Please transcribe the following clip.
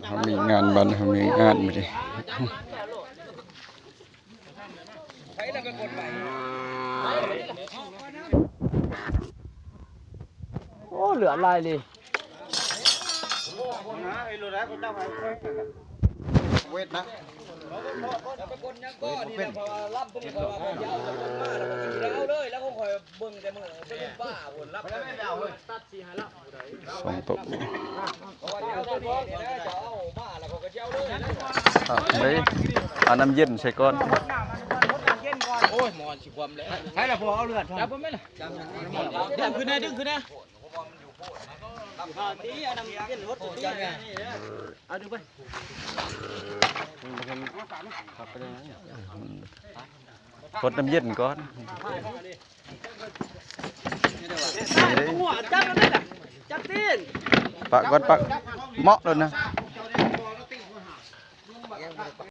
ເຮົາມີງານບ້ານ ເຮົາມີງານມື້ນີ້. ໂອ້ ເລືອດຫຼາຍເລີຍ. ເວດນະ ເປີດບໍ່ເປັນ. ສອງໂຕະ ເອົາເລີຍ ເອົານ້ຳເຢັນໃສ່ກ່ອນ. ໂອ້ຍ ໝໍຊິຄວ່ຳແລ້ວ. ໃສ່ລະບໍ່ເອົາເລືອດ ຈັບບໍ່ແມ່ນລະ. ດຶງຂຶ້ນແດ່ ດຶງຂຶ້ນແດ່. ເອົາ ຫົດນ້ຳເຢັນກ່ອນ. ຈັບມັນແມ່ນລະ ຈັບຕີນ. ປະກ່ອນ ປະ ເໝາະໂລດນະ.